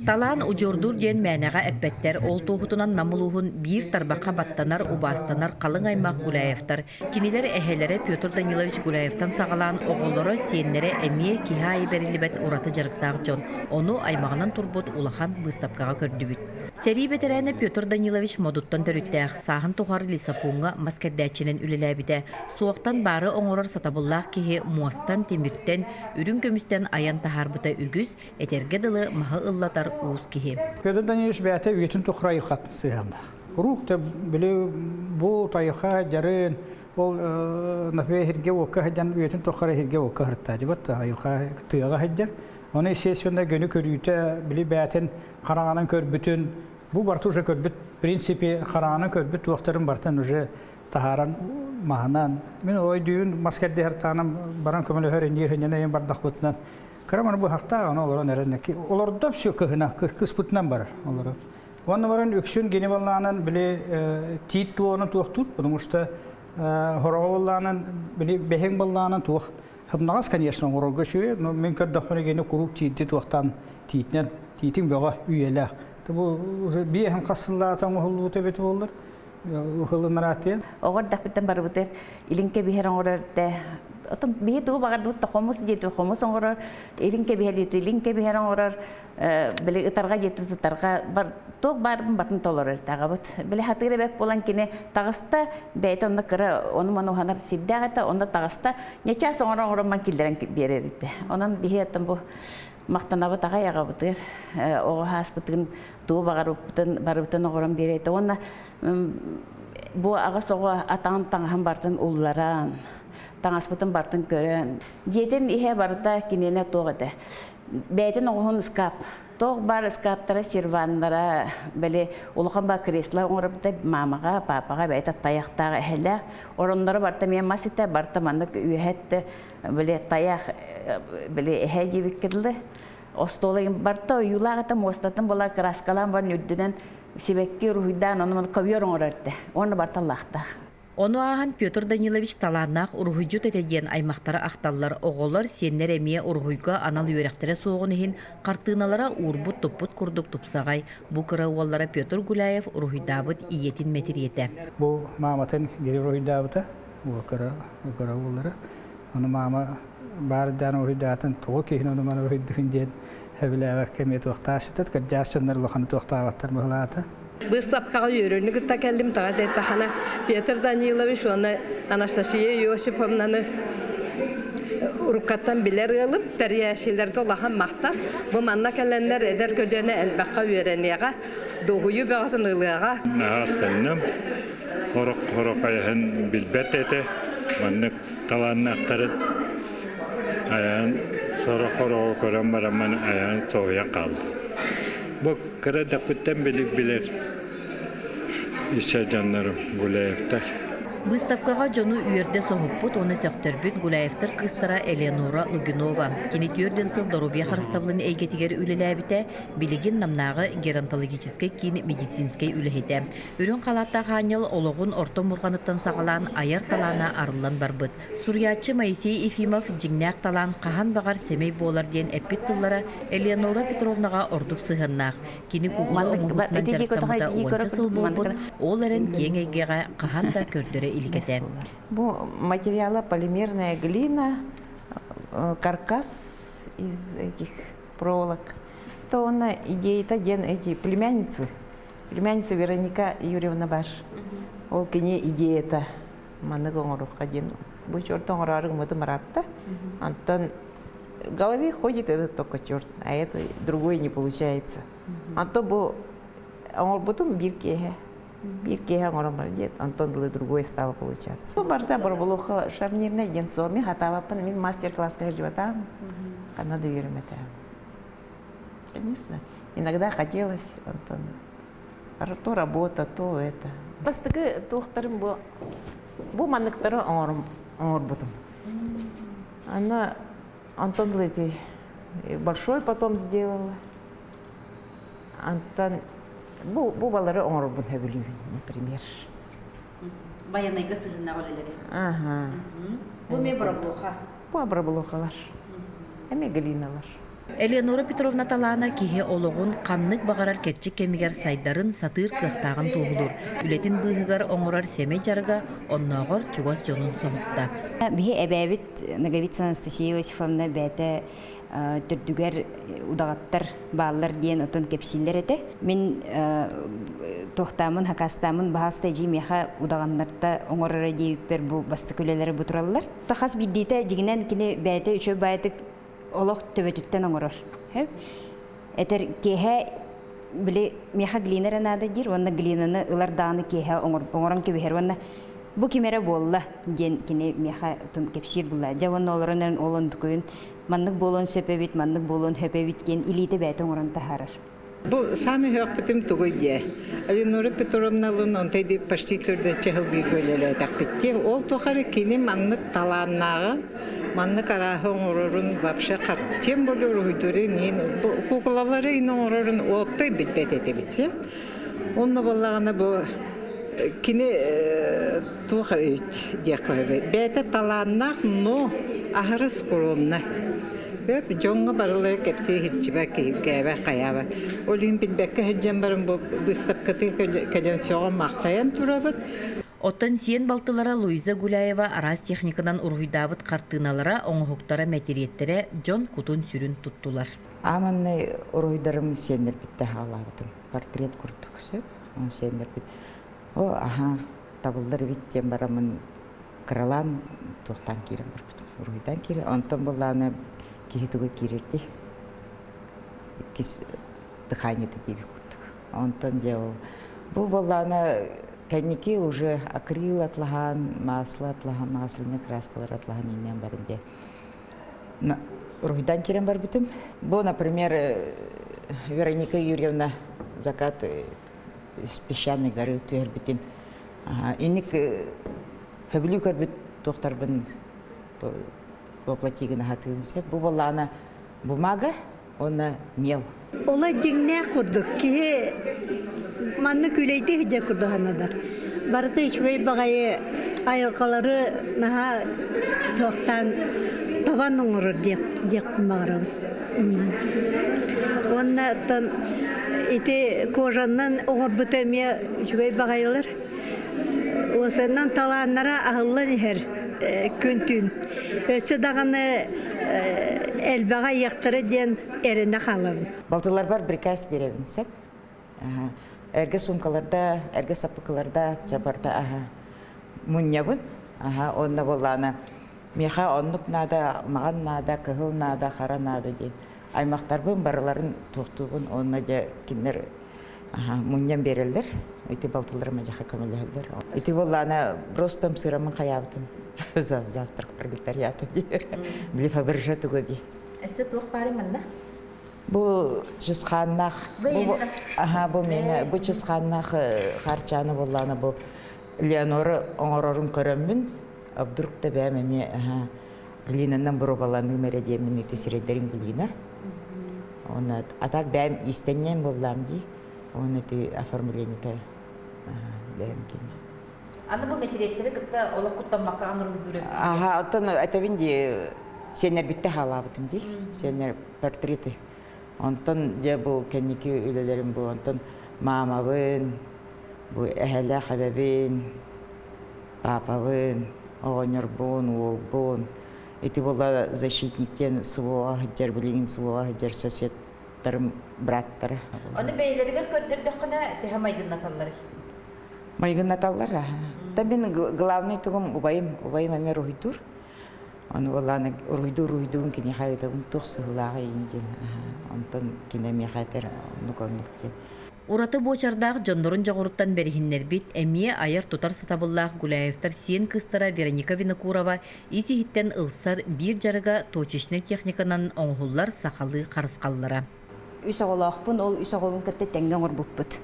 Талаан удьуордуур диэн мээнэҕэ эппэттэр, ол туоһутунан Нам улууһун биир тарбахха баттанар, убаастанар халыҥ аймах Гуляевтар. Кинилэр эһэлэрэ Петр Данилович Гуляевтан саҕалаан оҕолоро, сиэннэрэ эмиэ киһи аайы бэриллибэт ураты дьарыктаах дьон. Ону аймаҕынан турбут улахан быыстапкаҕа көрдүбүт. Сэрии бэтэрээнэ Петр Данилович Модуттан төрүттээх, сааһын тухары лесопуҥҥа мас кэрдээччинэн үлэлээбитэ. Суохтан баары оҥорор сатабыллаах киһи муостан, тимиртэн, үрүҥ көмүстэн айан таһаарбыта үгүс, этэргэ дылы маһы ыллатар уус киһи. Петр Данилович бэйэтэ үйэтин тухары айылҕаттан сыһыаннаах. Куруук да били бу тайҕа дьарын ол например иһиргэ уокка сылдьан үйэтин тухары иһиргэ уокка сырыттаадьыбат айылҕа тыаҕа сылдьар. Ону естественно гөнү көрүүтэ били бэйэтин хараҕынан көрбүтүн бу барыта уже көрбүт в принципе хараҕынан көрбүт туохтарын барытын уже таһааран маһынан мин ойдүүн мас кэрдиһэр таанан баран көмөлөһөр инниир хиннэнэ бардахпытынан Кыра маны быһахтаах аны олорон эрэн олордо все кыһына кыспытынан барар олорон. Уонна баран үксүн гини баллаанан били тиит туоҕунан туохтуур, потому что хороҕо баллаанан били бэһиҥ баллаанан туох хымнаҕас конечно оҥорорго үчүгэй, но мин көрдөхпүнэ гини куруук тиитти туохтаан тиитинэн тиитиҥ бөҕө үйэлээх. Бу уже биэһин хас сыллаата оҥоһуллубута эбит буоллар ыһыллыннараат Оҕо эрдэхпиттэн барыбытыгар илин кэбиһэр оҥорор этэ. Отон биһи тугу баҕардыбыт да хомус диэтэ хомус оҥорор, илин кэбиһэр диэтэ илин кэбиһэр оҥорор, били ытарҕа диэтэ ытарҕа бар туох баарбын батын толорор этэ аҕабыт. Били хатыыр эбэт буолан кини таҕыста бэйэтэ онно кыра ону-маны уһанар сирдээх этэ, онно таҕыста ньачаас оҥорон оҥорон киллэрэн биэрэр этэ. Онон биһи оттон бу махтанабыт аҕай аҕабытыгар оҕо ааспытын тугу баҕарбыппытын барыбытын оҥорон биэрэр этэ уонна бу аҕыс оҕо атаҕын таҥаһын барытын улларан, таҥаспытын барытын көрөн, дьиэтин иһэ барыта киниэнэ туох этэ. Бэйэтин оҕуһун ыскаап. Туох баар ыскааптара, серваннара, били улахан баар кресло оҥоробута маамаҕа, паапаҕа бэйэтэ тайахтаах эһэлээх. Оронноро барыта эмиэ мас этэ, барыта маннык үөһэ өттө били тайах били эһэ диэбиккэ дылы. Остуола барыта ойуулаах этэ, муостатын була кырааскалаан баран үрдүнэн сибэкки уруһуйдаан ону ковер оҥорор этэ уонна барталлаахтаах. Ону ааһан Петр Данилович талааннаах уруһуйдьут этэ диэн аймахтара ахталлар. Оҕолор, сиэннэр эмиэ уруһуйга анал үөрэхтэрэ суоҕун иһин хартыыналара уурбут-туппут курдук тупсаҕай. Бу кыра уоллара Петр Гуляев уруһуйдаабыт ийэтин мэтириэтэ. Бу мааматын биир уруһуйдаабыта, уол кыра, кыра уоллара. Ону маама баардаан уруһуйдаатын тоҕо киһини ону маны уруһуйдуун диэн сөбүлээбэккэ эмиэ туохтаасытыт кырдьаҕас дьоннор улаханы туохтаабаттар быһылаата. Быыстапкаҕа үөрүүнү кытта кэллим тоҕо диэтэххинэ Петр Данилович уонна Анастасия Иосифовнаны уруккаттан билэр ыалым, тэрийээччилэргэ улахан махтал. Бу манна кэлэннэр эдэр көлүөнэ элбэххэ үөрэниэҕэ, дуоһуйуу бөҕөтүн ылыаҕа. Наһаа астынным. Хорох-хорох айаһын билбэт этэ. Маннык талааннаахтарын айаан сорох хороҕу көрөн бараммын айаан соһуйан хааллым. Бу кыра дэппиттэн билик билэр исчэ дьоннорум Гуляевтар. Быыстапкаҕа дьону үөрдэ соһуппут уонна сөхтөрбүт Гуляевтар кыыстара Элеонора Лугинова. Кини 4 сыл доруобуйа харыстабылын эйгэтигэр үлэлээбитэ, билигин Намнааҕы геронтологическай киин медицинскэй үлэһитэ. Үрүҥ халааттаах аанньал олоҕун орто омурҕаныттан саҕалаан айар талаана арыллан барбыт. Суруйааччы Моисей Ефимов дьиҥнээх талаан хаһан баҕар сэмэй буолар диэн эппит тыллара Элеонора Петровнаҕа ордук сыһыаннаах. Кини куукула оҥоһугунан дьарыктаммыта уонча сыл буолбут, ол эрэн киэҥ эйгэҕэ хаһан да көрдөрө илик этэ. Бу материала полимерная глина, каркас из этих проволок. То она идеята диэн эти племянницы Племянница Вероника Юрьевна бар. Ол кини идеята маннык оҥоруохха диэн. Бу черт оҥороору гыммытым ыраатта. Антон в голове ходит этот только черт, а это другой не получается. Антон бу оҥорбутум биир киэһэ. Биир киэһэ оҥорон баран диэт, Антон дылы другой стало получаться. Бу барыта боробулуха шарнирная диэн суоми хатаабаппын мин мастер-класска сылдьыбатаам. Ханна да үөрэммэтээм. Конечно, иногда хотелось, Антон, то работа, то это. Бастакы туохтарым бу бу манныктары оҥорбутум. Она Антон эти большой потом сделала. Антон бу бу балары оҥорбун сөбүлүүбүн, например. Байанайга сыһыннаах үлэлэри. Ага. Бу эмиэ боробулуоха. Бу боробулуохалар. Эмиэ глиналар. Элеонора Петровна талаана киһи олоҕун ханнык баҕарар кэрчик кэмигэр сайдарын, сатыыр кыахтааҕын туоһулуур. Үлэтин быыһыгар оҥорор сэмэй дьарыга оннооҕор чугас дьонун соһутта. Биһи эбээбит Ноговицына Анастасия Иосифовна бэйэтэ төрдүгэр удаҕаттар бааллар диэн отон кэпсииллэр этэ. Мин туохтаамын, хакастаамын баһаста эдьиий миэхэ удаҕаннарта оҥороро диэбиппэр бу бастакы үлэлэрэ бу тураллар. Хас биирдиитэ дьиҥинэн кини бэйэтэ үчүгэй баайытык олох төбөтүттэн оҥорор. Этэр киэһэ били миэхэ глина эрэ наада диир уонна глинаны ылар даҕаны киэһэ оҥорон кэбиһэр уонна бу ким эрэ буолла диэн кини миэхэ кэпсиир булла. Дьэ уонна олорон эрэн ол онтукуйун маннык буолуон сөп эбит, маннык буолуон сөп эбит диэн илиитэ бэйэтэ оҥорон таһаарар. Бу саамай үһүөхпүтүм тугуй диэ. Элеонора Петровналыын онто почти төрдөччө сыл бииргэ үлэлээтэхпит дии. Ол тухары кини маннык талааннааҕа, маннык арааһы оҥорорун вообще тем более уруһуйдуурун иһин куукулалары иһин оҥорорун ооттой билбэт этибит. Онно буоллаҕына бу кини туох эбит диэххэ сөбүй. Бэйэтэ талааннаах, но аһары скромна. Өп дьоҥҥо барылары кэпсии иһиччибэ, киһиргээбэ, хайаабат. Ол иһин билбэккэ сылдьан баран бу быыстапкатыгар кэлэн сөҕөн махтайан турабыт. Оттон сиэн балтылара Луиза Гуляева араас техниканан уруһуйдаабыт хартыыналара, оҥоһуктара, мэтириэттэрэ дьон кутун-сүрүн туттулар. Ааманнай уруһуйдарым сиэннэрбиттэ хаалаабытым. Портрет курдук сөп. Сиэннэрбит. О, аха, табыллар эбит диэн бараммын кыралаан туохтаан киирэн барбытым. Уруһуйдаан киирэн. Онтон былааны киһи тугу киирэрдий? Иккис дыханиета диэбит курдук. Онтон дьэ ол бу буоллаана кэнники уже акрил атлаһан, масло атлаһан, масляный краскалар атлаһан иҥнэн баран дьэ уруһуйдаан киирэн барбытым. Бу, например, Вероника Юрьевна закат с песчаной горы түһэрбитин инник хөбүлүү көрбүт туохтарбын воплоти гына сатыыбын сөп. Бу буоллаҕына бумага уонна мел. Ола дьиҥнээх курдук киһи манна күлэйдии сылдьар курдук сананар. Барыта үчүгэй баҕайы айылҕалары наһаа туохтаан табан оҥорор диэхпин баҕарабын. Уонна оттон ити кожаннан оҥорбута эмиэ үчүгэй баҕайылар. Уосаннан талааннара аһыллан иһэр күн-түүн. Өссө даҕаны элбэҕи айыахтара диэн эрэнэ хаалабын. Балтыларбар приказ биэрэбин сөп. Эргэ суумкаларда, эргэ саппыкыларда, чабарда аха мунньабын. Аха онно буоллаана миэхэ оннук наада, маҕан наада, кыһыл наада, хара наада диэн аймахтарбын барыларын туохтуубун уонна дьэ кинилэр мунньан биэрэллэр. Ити балтыларым мадьаха көмөлөһөллөр. Ити буоллаана просто ымсыыраммын хайаабытым. Завтрак пролетариата дии. Били Фаберже тугу дии. Өссө туох баары манна? Бу чысхааннаах бу аха бу миэнэ бу чысхааннаах харчааны буоллаана бу Леонора оҥорорун көрөммүн вдруг да бэйэм эмиэ аха глинанан боруобаланыым эрэ диэммин ити сирэйдэрин глина. Уонна а так бэйэм иистэнньэм буоллаам дии. Уонна ити оформлениета бэйэм кини. Аны бу мэтириэттэри кытта олох куттаммакка аныруйдуур эбит. Аха, оттон этэбин дии сиэннэрбиттэ хаалаабытым дии. Сиэннэр портреты. Онтон дьэ бу кэнники үлэлэрим бу онтон маамабын, бу эһэлээх эбэбин, паапабын, оҕонньорбун, уолбун, ити була защитник диэн СВО сылдьар, билигин СВО сылдьар соседтарым браттара. Ону бэйэлэригэр көрдөрдөххүнэ төһө майгыннаталларый? Майгыннаталлар, аха. Та мин главный тугум убайым, убайым эмиэ уруһуйдуур. Ону буоллаана уруһуйдуу уруһуйдуун киниэхэ ыытабын туох сыһыылааҕый иин диэн. Онтон кини эмиэхэ этэр оннук-оннук диэн. Ураты буочардаах дьоннорун дьоҕуруттан бэриһиннэрбит, эмиэ айар-тутар сатабыллаах Гуляевтар сиэн кыыстара Вероника Винокурова ис-иһиттэн ылсар биир дьарыга точечнай техниканан оҥоһуллар сахалыы харысхаллара. Үс оҕолоохпун, ол үс оҕобун кытта тэҥҥэ оҥорбуппут.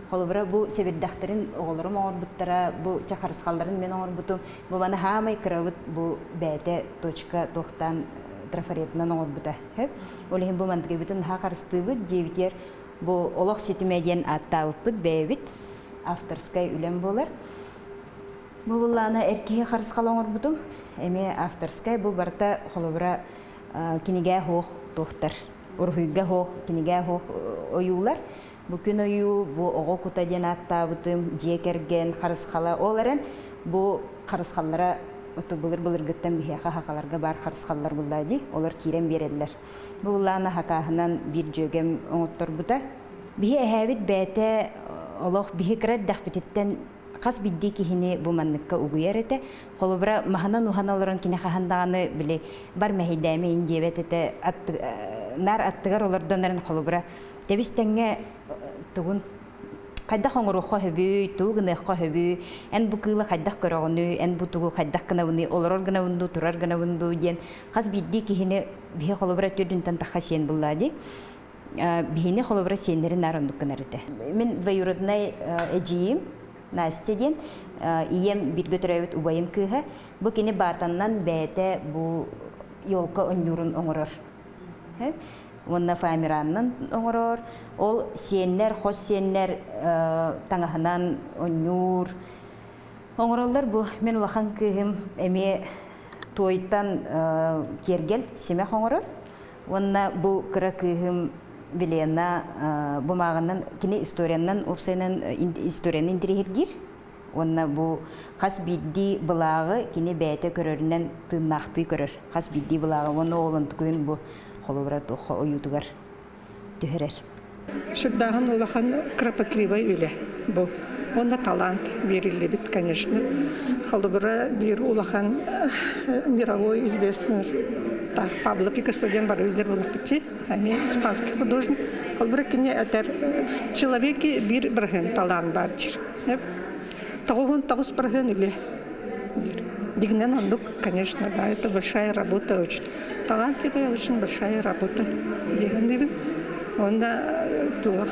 Холобура, бу сэбирдэхтэрин оҕолорум оҥорбуттара, бу чэ харысхалларын мин оҥорбутум. Бу маны хаамай кырабыт бу бэйэтэ точка туохтаан трафаретынан оҥорбута. Ол иһин бу мантыкыбытын наһаа харыстыыбыт, дьиэбитигэр Бу олох ситимэ диэн ааттаабыппыт бэйэбит авторскай үлэм буолар. Бу былаана эр киһи харысхал оҥорбутум. Эмиэ авторскай. Бу барыта холобура кинигэ хоох туохтар. Уруһуйга хоох, кинигэ хоох ойуулар. Бу күн ойуу, бу оҕо кута диэн ааттаабытым, дьиэ кэргэн, харысхала. Ол эрэн бу харысхаллара оту былыр-былыргыттан биһиэхэ хакаларга баар харысхаллар буллаа дии, олор киирэн биэрэллэр. Бу буллаана хакааһынан биир дьүөгэм оҥотторбута. Биһи эһээбит бэйэтэ олох биһи кыра эрдэхпититтэн хас биирдии киһини бу манныкка угуйар этэ. Холобура, маһынан уһана олорон кини хаһан даҕаны били бар мэһэйдээмэйин диэбэт этэ. Наар аттыгар олордон эрэн холобура тэбис тэҥҥэ тугун хайдах оҥоруохха сөбүй, тугу гыныахха сөбүй, эн бу кыылы хайдах көрөҕүнүй, эн бу тугу хайдах гынабыный, олорор гынабын дуу, турар гынабын дуу диэн хас биирдии киһини биһи холобура төрдүнтэн тахха сиэн буллаа дии. Биһини холобура сиэннэрин наар оннук гынар этэ. Мин двоюроднай эдьиийим Настя диэн ийэм бииргэ төрөөбүт убайым кыыһа. Бу кини баатаннан бэйэтэ бу елка онньуурун оҥорор. Уонна фоамиранынан оҥорор. Ол сиэннэр, хос сиэннэр таҥаһынан онньуур оҥороллор. Бу мин улахан кыыһым эмиэ туойтан киэргэл симэх оҥорор. Уонна бу кыра кыыһым Вилена бумааҕынан кини историянан уопсайынан историяны интэриэһиргиир. Уонна бу хас биирдии былааҕы кини бэйэтэ көрөрүнэн тыыннаахтыы көрөр. Хас биирдии былааҕы уонна ол онтукуйун бу холобура туохха ойуутугар түһэрэр. Сүрдээҕин улахан кропотливай үлэ бу. Уонна талант бериллибит, конечно. Холобура биир улахан мировой известность Пабло Пикассо диэн бары үллэр буолбут эмиэ испанский художник. Холобура кини этэр человеке биир бырыһыан талаан баар диир. 99% үлэ. Дигнен оннук, конечно, да, это большая работа очень. Талантливая, очень большая работа. Диэхэннибин. Онна туох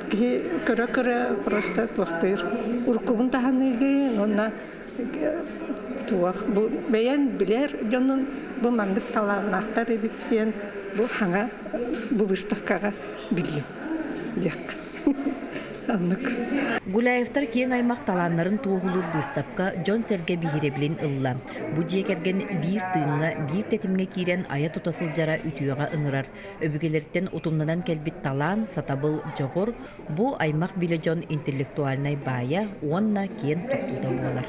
киһи көрө-көрө просто туохтыыр. Уруккубун таһаныгын, онна туох бу бэйэн билэр дьонун бу маннык талааннаахтар эбит диэн бу хаҥа бу выставкаҕа билиим диэх. Оннук. Гуляевтар киэҥ аймах талааннарын туоһулуур быыстапка дьон-сэргэ биһирэбилин ылла. Бу дьиэ кэргэн биир тыыҥҥа, биир тэтимҥэ киирэн айа-тута сылдьара үтүөҕэ ыҥырар. Өбүгэлэриттэн утумнанан кэлбит талаан, сатабыл, дьоҕур бу аймах билэ дьон интеллектуальнай баайа уонна киэн туттуута буолар.